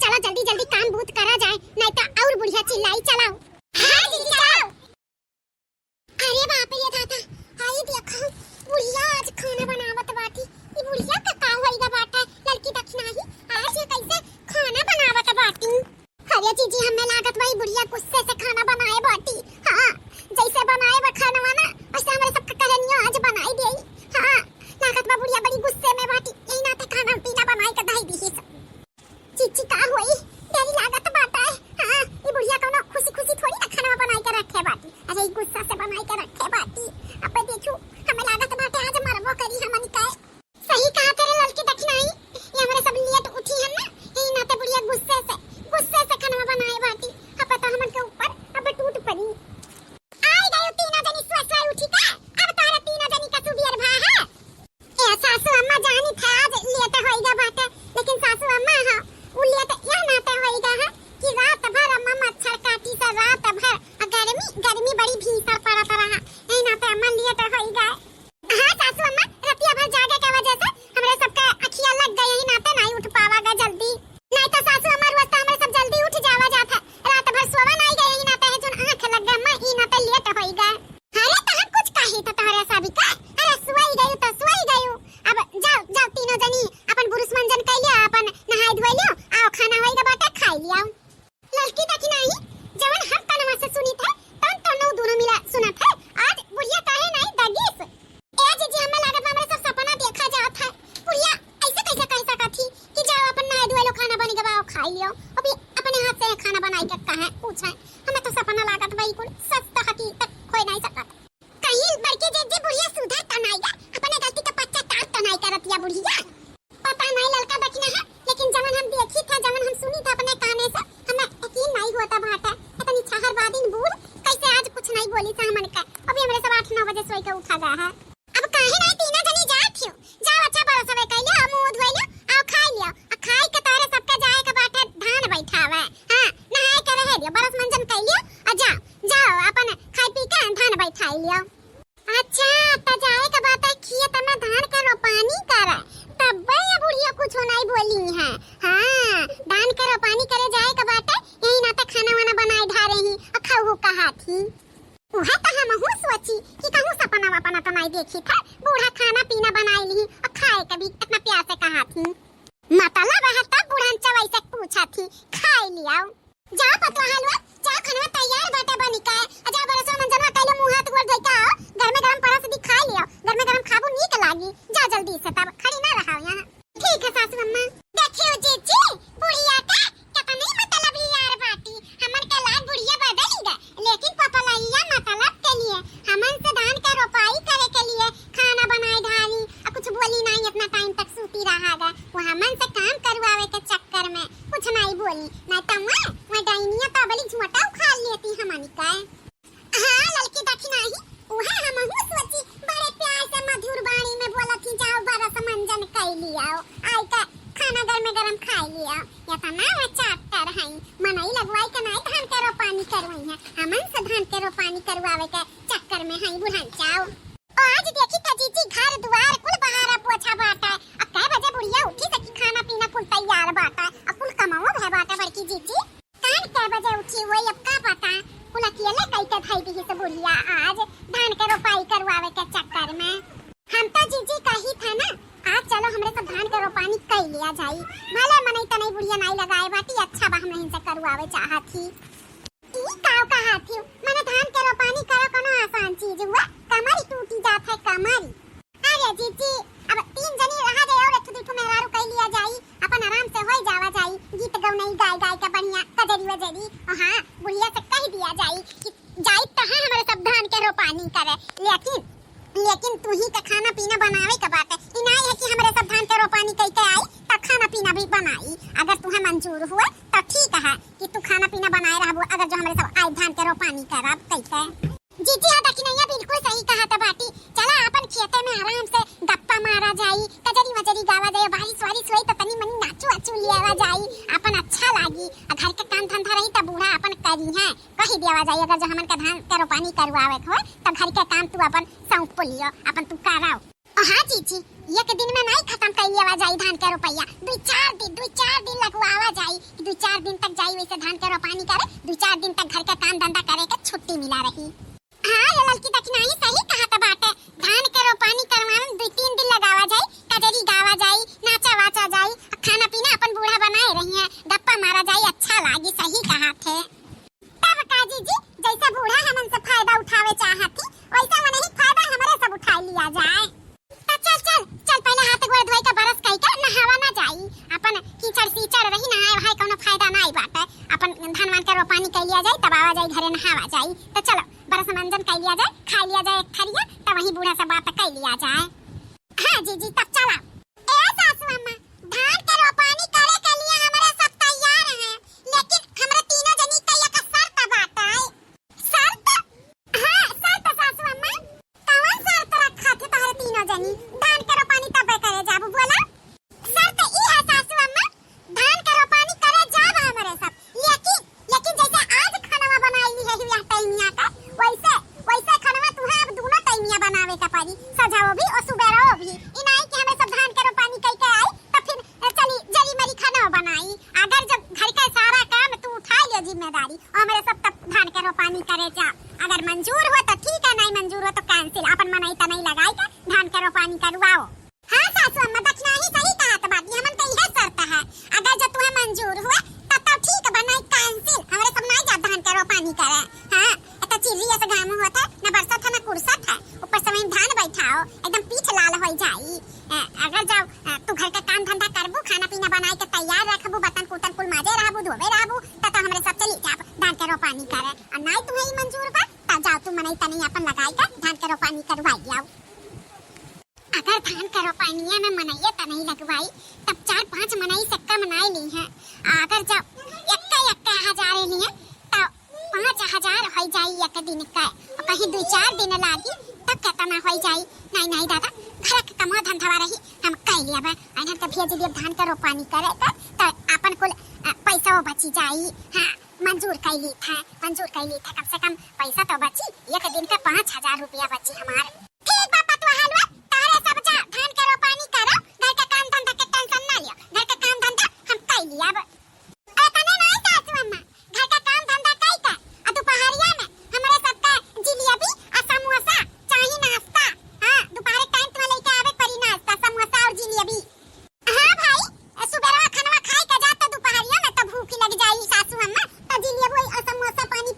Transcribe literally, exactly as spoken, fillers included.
चला जल्दी जल्दी काम बूत करा जाए, नहीं तो और बुढ़िया चिल्लाई। चलाओ। हाँ जीजी, चलाओ। अरे बाप रे दादा, आई देखो, बुढ़िया आज खाना बनावत बाटी। ई बुढ़िया का का होइगा बाटा, ललकी दखिनाही, आज ये कैसे खाना बनावत बाटी? अरे जीजी, हमें लागत बा ई बुढ़िया गुस्से से खाना बनाए बाटी। हाँ, जैसे बनाए बा खाना वाना, वैसे हमरे सबके कहनियो आज बनाई देई। हाँ, लागत बा बुढ़िया बड़ी गुस्से में बाटी, यही नाते खाना पीना बनाए के धई दीही सब। चीची का होई? डर लागत बाटे। हाँ, ई बुढ़िया कौनो खुशी खुशी थोड़ी ना खाना बनाई के रखे बाटी। अरे ई गुस्सा से बनाई के रखे बाटी। अबे देखू, हमें लागत बाटे आज मरबो करी हमन के। सही कहा तेरे ललकी दखिनाही, ये हमरे सब लेट उठी है ना, यही नाते बुढ़िया गुस्से से, गुस्से से खाना बनाए बाटी। अब तो हमन के ऊपर अब टूट पड़ी। आई गयो तीनों जनी सुअर सुअर उठी का, अब तोहरा तीनों जनी का सुबियर भा है। ए सासू अम्मा, जानी था आज लेट होइगा बाटे, लेकिन सासू अम्मा, हाँ, उ लेट यह नाते होइगा है कि रात भर अम्मा मच्छर काटी से रात भर, आ गर्मी, गर्मी बड़ी भीषण पड़त रहा, यही नाते अम्मा लेट होइगा। हाँ सासू अम्मा, रतिया भर जागे के वजह से हमरे सबके अखिया लग गई, यही नाते नहीं उठ पावा गा जल्दी। नहीं तो सासू अम्मा रोज तो हमरे सब जल्दी उठ जावा जात है, रात भर सोवा नहीं गए, यही नाते है जोन आँख लग गए अम्मा, ई नाते लेट होइगा। अरे तो हम कुछ कही तो तोहरे सभी का, अरे सोई गयू तो सोई गयू। अब जाओ, जाओ तीनों जनी अपन बुरुस मंजन कर लियो, अपन नहाई धोई लियो, आओ खाना होइगा बाटे खाई लियो। ललकी दखिनाही, जवन हम कनवा से सुनित है, तवन तो नौ दोनों मिला सुनत है। आज बुढ़िया काहे नहीं दगिस? ए जीजी, हमें लागत बा हमरे सब सपना देखा जात है। बुढ़िया ऐसे कैसे कह सकत थी कि जाओ अपन नहाई धोई लो, खाना बन गवा, आओ खाई लियो। अभी अपने हाथ से खाना बनाई के कहे पूछे। हमें तो सपना लागत बा, ई कुल सच तो हकीकत होए नहीं सकत। कहीं बड़की जीजी बुढ़िया सुधर त नाई या, अपने गलती का पश्चाताप त नाई करत या बुढ़िया। पता नाई ललका दखिना है, लेकिन जवन हम देखी था, जवन हम सुनी था अपने काने से, हमें यकीन नाई होता भाटा। इतनी छहर बादिन बूढ़ कैसे आज कुछ नाई बोली था हमन का। अभी हमरे सब आठ नौ बजे सोई के उठा गया है। अब काहे नाई तीना जनी जात हियो? जाओ अच्छा बरसवे कैलियो, मुंह धोइलियो, आओ खाई लियो। आ खाई के तोहरे सबके जाए के बाटे धान बैठावे। हाँ, नहाए के रहे दियो, बरस मंजन कैलियो, आ जाओ, जाओ अपन खाई पी के धान बैठाई लियो। अच्छा, त जाए के बाटे खेत में धान के रोपानी करे, तब्बे ये बुढ़िया कुछ नाई बोली है। हाँ, धान के रोपानी करे जाए के बाटे, यही नाते खाना वाना बनाए ढारे ही, आ खाऊ कहा थी। उहे त हमहू सोची कि कहूँ सपना वपना त नाई देखी था, बूढ़ा खाना पीना बनाई ली और खाए के भी इतना प्यार से कहा थी। मतलब है तब बुढ़न चवई से पूछा थी, खाई लियाओ। जा पतोहा लोग, जा खनवा तैयार बाटे बनी के, आ जा बरसो मंजनवा कैले मुँह हाथ गोड़ धोई के आओ, गरमे गरम परस दी खाई लियाओ, गरमे गरम खाबू नीक लागी। जा जल्दी से तब खड़ी ना रहाओ यहाँ। ठीक है सासू अम्मा। देखियो जीजी, बुढ़िया का कितनी मतलबी यार बाटी। हमन के लाग बुढ़िया बदल गए, लेकिन पतलहिया मतलब के लिए हमन से धान के रोपाई करे के लिए खाना बनाए ढारी, आ कुछ बोली नहीं, इतना टाइम तक सूती रहा गए। वो हमन से काम करवावे के चक्कर में कुछ नहीं बोली, नहीं तो मैं, मैं डाइनिया तो बली झोंटा उखाड़ लेती हमन का। हाँ, ललकी दखिनाही, उहे हमहू सोची, बड़े प्यार से मधुर वाणी में बोलत ही, "जाओ बरस मंजन कई लियाओ, आई का खाना गरमे गरम खाई लियाओ।" इतना वो चाप्टर हई, मनई लगवाई के नाई धान के रोपानी करवाई है, हमन से धान के रोपानी करवावे के चक्कर में हई बुढ़न चाओ। ओ आज देखी त जीजी घर दुआर कुल बहारा पोछा बाटा, अब कै बजे बुढ़िया उठी सकी, खाना पीना कुल तैयार बाटा, अब कुल कमाओ भय बाटा बड़की जीजी। कान कै बजे उठी होई, अब का पता, कुल अकेले कई के धई दिही से बुढ़िया आज धान के रोपाई करवावे के चक्कर में। हम तो जीजी कही थे ना, आज चलो हमरे सब धान के रोपानी कई लिया जाई, भले मनई तनई बुढ़िया नाई लगाए बाटी, अच्छा बा हमरे हिन से करवावे चाहत ही। ई काव कहा थी, मने धान के रोपानी करो कोनो आसान चीज हुआ, कमरी टूटी जात है कमरी। अरे जीजी, अब तीन जनी रहा जाए और एक ठो दुई ठो मेहरारू कई लिया जाई, अपन आराम से होई जावा जाई, गीत गौनई गाय गाय के बढ़िया कजरी वजरी। और हाँ, बुढ़िया से कह दिया जाई कि जाई त है हमरे सब धान के रोपानी करे, लेकिन, लेकिन तू ही के खाना पीना बनावे के बाटे। ई नाई है कि हमरे सब धान के रोपानी कई के आई त खाना पीना भी बनाई। अगर तुहे मंजूर हुए त ठीक है कि तू खाना पीना बनाए रहबू, अगर जो हमरे सब आई धान के रोपानी करब कई के। जीजी, हाँ दखिनैया बिल्कुल सही कहा त बाटी। चला अपन खेते में आराम से गप्पा मारा जाई, कजरी वजरी गावा जाई, बारिश वारिश होई त तनी मनी नाचू वाचू लियावा जाई, अपन अच्छा लागी। आ घर के काम धंधा रही त बूढ़ा अपन करी है, कही देवा जाई अगर जो हमन के धान के रोपानी करवावे के होय त घर के काम तू अपन सौंप लियो, अपन तू कराओ। ओ हाँ जीजी, एक दिन में नाहीं खतम कइ लियावा जाई धान के रोपइया, दुइ चार दिन, दुइ चार दिन लगवावा जाई, दुइ चार दिन तक जाई वैसे धान के रोपानी करे, दुइ चार दिन तक घर के काम धंधा करे के छुट्टी मिला रही। हाँ, ये ललकी दखिनाही सही कहत बाटे, धान के रोपानी करवावे में दुइ तीन दिन लगावा जाई, कजरी गावा जाई, नाचा वाचा जाई, खाना पीना अपन बूढ़ा बनाए रहिहैं, गप्पा मारा जाई, अच्छा लागी, सही कहत है। तब का जीजी, जैसे बूढ़ा हमन से फायदा उठावे चाहत ही, वैसे वनही फायदा हमरे सब उठाए लिया जाए। त चल, चल, चल, पहिले हाथ गोड़ धोई के brush कई के नहावा ना जाई। अपन कीचड़ सीचड़ रही, नहाए वहाए कौनो फायदा नाई बाटे। अपन धान वान के रोपानी कई लिया जाई, तब आवा जाई घरे नहावा जाई। त चलो, brush मंजन कई लिया जाए, खाई लिया जाए एक थरिया, तब वहीं बूढ़ा से बात कई लिया जाए। हाँ जीजी, तब चला। ए सासू अम्मा, धान के रोपानी करे के लिए हमरे सब तैयार हैं, लेकिन हमरे तीनों जनी का एक शर्त बाटे। शर्त? हाँ, शर्त सासू अम्मा। कवन शर्त रखा थे तोहरे तीनों जनी? धान के रोपानी तबे करे जाबू, बोला। शर्त ई है सासू अम्मा, धान के रोपानी करे जाब हमरे सब, लेकिन, लेकिन जैसे आज खानवा बनाई ली है यह टाइमिया का, वैसे, वैसे खानवा तुहे अब दोनों टाइमिया बनावे का पड़ी, सझाओ भी और सुबेरो भी। ई नाई कि हमरे सब धान के रोपानी कई के आई, तो फिर चली जरी मरी खानवा बनाई। अगर जब घर का सारा काम तू उठा लियो जिम्मेदारी, और हमरे सब तब धान के रोपानी करे जा, अगर मंजूर हो तो ठीक है, नाई मंजूर हो तो cancel, अपन मनई तनई लगाई के धान के रोपानी करवाओ। हाँ सासू अम्मा, दखिनाही सही कहत बाटी, हमन के इहे शर्त है। अगर जो तुहे मंजूर हुए, तब तो ठीक बा, नाई cancel, हमरे सब नाई जाब धान के रोपानी करे। हाँ, इतना चिर्री ऐसे घाम होत है, ना बरसत है, ना कुरसत है, ऊपर से वहीं धान बैठाओ, एकदम पीठ लाल होई जाई। ए, अगर जाओ, ए, तू घर के काम धंधा करबू, खाना पीना बनाई के तैयार रखबू, बर्तन कुर्तन कुल माजे रहबू, धोबे रहबू, त तो हमरे सब चली जाब धान के रोपानी करे। और नाई तुहे ई मंजूर बा, त जाओ तू मनई तनई अपन लगाई के धान के रोपानी करवाई आओ। अगर धान के रोपनिया में मनइया त नहीं लगवाई, तब चार पांच मनई से कम नाई ली हैं। अगर जब एक्के एक्के हजारे लिए, तब पाँच हजार होई जाई एक दिन के, और कहीं दुइ चार दिन लागी, तब केतना होई जाई? नाई, नाई दादा, घर के कमवा धंधवा रही, हम कई लेबे। अइहन के भेज दिए धान के रोपनी करे के, त आपन कुल, अ, पैसा वो बची जाई। हाँ, मंजूर कई ली थे, मंजूर कई ली थे, कम से कम पैसा तो बची, एक दिन के पाँच हजार रुपया बची हमार। ठीक बा पतोहा लोग, तहरे सब जा, धान के रोपनी करो, घर के काम धंधा के tension ना लियो, घर के काम धंधा हम कई लियब। अरे तने नाई सासू अम्मा, घर का काम धंधा कई के, आ दुपहरिया में हमरे सबका जिलेबी आ समोसा चाही नाश्ता। हाँ, दुपहर के time तुम्हें लेके आवे पड़ी नाश्ता, समोसा और जिलेबी। हाँ भाई, सुबेरवा खनवा खाई के जा, तो दुपहरिया में तो भूख लग जाई सासू अम्मा, तो जिलेबी और समोसा पानी